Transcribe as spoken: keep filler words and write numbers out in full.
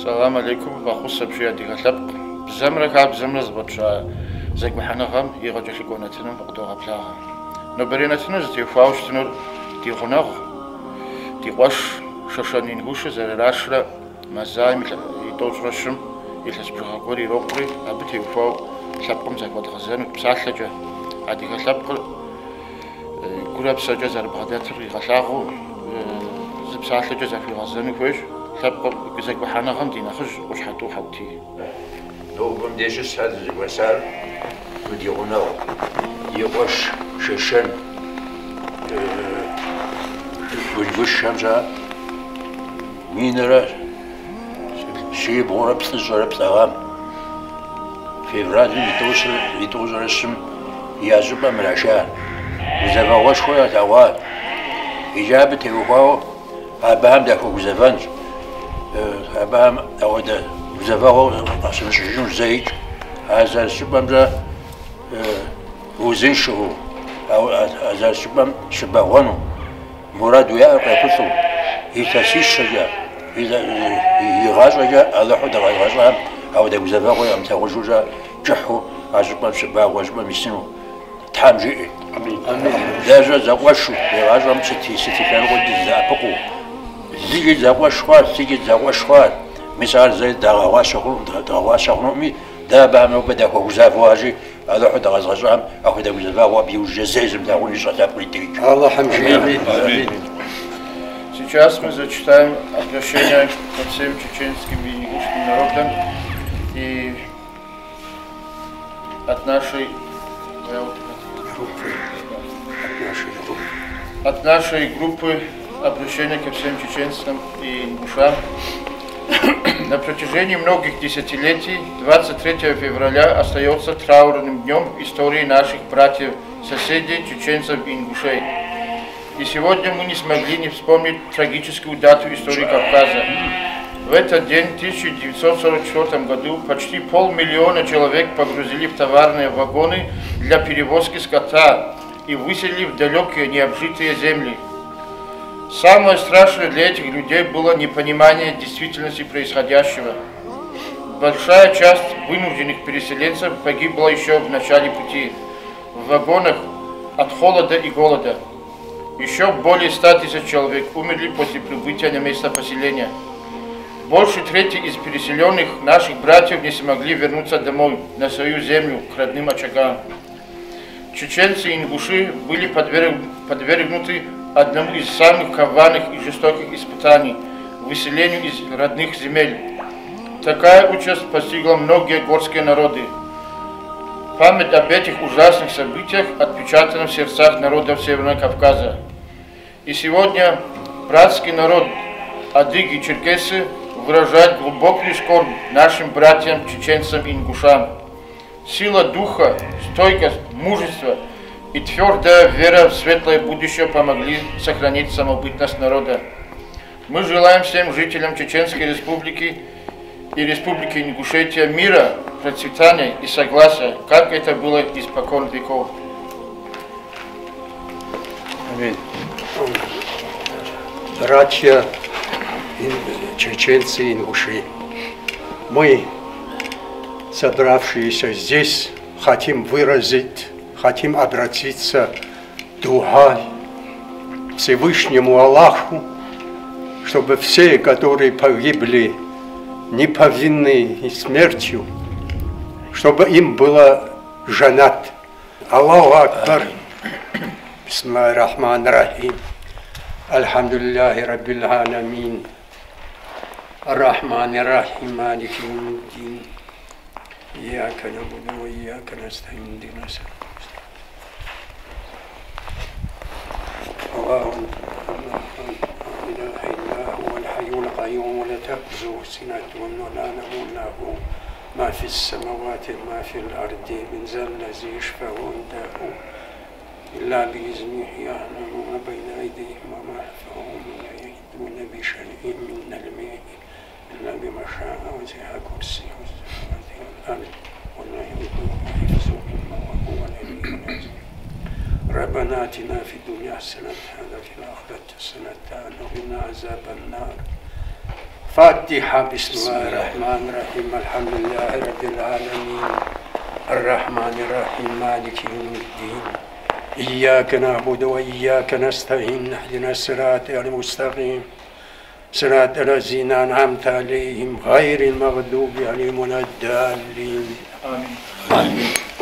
Салам алейкум, фӀэхъус апщий адыгэ лъэпкъ. Бзэмрэ хабзэмрэ зэфӀэпща зэгухьэныгъэм и гъэкӀэлъыкӀуэ нэтыным фӀыкъыдогъэблагъэ. Нобэрей нэтыныр зытеухуауэ щытынур ди гъунэгъу, ди къуэш Шэшэн Ингушыр зэрырашрэ мазаем и лъэ-, и тӀощӀрэ щым илъэс бжыгъэ гуэр ирокъури, абы теухуауэ лъэпкъым захуэдгъэзэнут псалъэкӀэ. Адыгэ лъэпкъыр, э, гурэ псэкӀэ зэрыбгъэдэтыр къигъэлъагъуэу, э, зы псалъэкӀэ захуигъэзэну хуейщ. Лъэпкъым зэгухьэныгъэм ди нэхъыжь Ӏущхьэ тӀу Хьэутий. Нобэм деж щысхэр зыгуэсар ди гъунэгъу, ди къуэш Шэшэн, э, Ингушхэм ща минрэ щибгъурэ плӀыщӀрэ плӀы гъэм, февралым и тӀощӀрэ, и тӀощӀрэ щым я щӀыпӀэм раша. Гузэвэгъуэшхуэ ялъэгъуа. Иджы абы теухуауэ абыхэм дахуэгузэвэнщ. Э, абыхэм ауэдэ гузэвэгъуэ къащымыщӀыжынущ зэикӀ. А зэрыщыпӀэмкӀэ, э, узыншэу, а, а, а зэрыщыпӀэм щыбэгъуэну. Мурад уиӀэр къехъулӀэу, илъэсищэкӀэ, и, и, и гъащӀэкӀэ Алыхьу дыкъэзыгъэщӀам ауэдэ гузэвэгъуэ ямылъагъужу ща кӀыхьу а щӀыпӀэм щыбагъуэ, а щӀыпӀэм исыну Тхьэм жиӀэ. Амин. Дэ щӀы зэкъуэшу, и гъащӀэм щыти, сыти лъэныкъуэкӀи дызэӀэпыкъуу. ЗыкӀи зэкъуэш хъуар, сыкӀи зэкъуэш хъуар. Мис ар зэи дагъэгъуащэ хъуну-, дагъэгъуащэ хъунукъыми, дэ абыхэм нобэ дахуэгузавэу арщи, Алыхьу дыкъэзыгъэщӀам апхуэдэ гузэвэгъуэ абы иужькӀэ зэи зымылъагъуну ищӀэ лъэпкъри дикӀ. Аллахьым жиӀэ. Амин. Сейчас мы зачитаем обращение ко всем чеченским и ингушским народам и от нашей, от нашей группы обращение ко всем чеченцам и ингушам. На протяжении многих десятилетий двадцать третьего февраля остаётся траурным днём в истории наших братьев, соседей, чеченцев и ингушей. И сегодня мы не смогли не вспомнить трагическую дату истории Кавказа. В этот день, в тысяча девятьсот сорок четвёртом году, почти полмиллиона человек погрузили в товарные вагоны для перевозки скота и выселили в далёкие необжитые земли. Самое страшное для этих людей было непонимание действительности происходящего. Большая часть вынужденных переселенцев погибла ещё в начале пути, в вагонах от холода и голода. Ещё более ста тысяч человек умерли после прибытия на место поселения. Больше трети из переселённых наших братьев не смогли вернуться домой, на свою землю, к родным очагам. Чеченцы и ингуши были подверг-, подвергнуты одному из самых коварных и жестоких испытаний — выселению из родных земель. Такая участь постигла многие горские народы. Память об этих ужасных событиях отпечатана в сердцах народов Северного Кавказа. И сегодня братский народ адыги и черкесы выражает глубокую скорбь нашим братьям, чеченцам и ингушам. Сила духа, стойкость, мужество и твёрдая вера в светлое будущее помогли сохранить самобытность народа. Мы желаем всем жителям Чеченской Республики и Республики Ингушетия мира, процветания и согласия, как это было испокон веков. Аминь. Братья ин-, чеченцы и ингуши, мы, собравшиеся здесь, хотим выразить, хотим обратиться дуа Всевышнему Аллаху, чтобы все, которые погибли неповинной смертью, чтобы им было джаннат. Аллаху акбар. بسم الله الرحمن الرحيم. الحمد لله رب العالمين. الرحمن الرحيم. مالك يوم الدين. إياك نعبد وإياك نستعين. اهدنا الصراط المستقيم. الله لا إله إلا هو الحي القيوم لا تأخذه سنة ولا نوم له ما في السماوات وما في الأرض من ذا الذي يشفع عنده إلا بإذنه يعلم ما بين أيديهم وما خلفهم ولا يحيطون بشيء من علمه إلا بما شاء وسع كرسيه السماوات والأرض ولا يؤوده حفظهما وهو العلي العظيم. ربنا آتنا في الدنيا حسنة وفي الآخرة حسنة وقنا عذاب النار. الفاتحة. بسم الله الرحمن الرحيم. الحمد لله رب العالمين. الرحمن الرحيم. مالك يوم الدين. إياك نعبد وإياك نستعين. اهدنا الصراط المستقيم. صراط الذين أنعمت عليهم غير المغضوب عليهم ولا الضالين. آمين.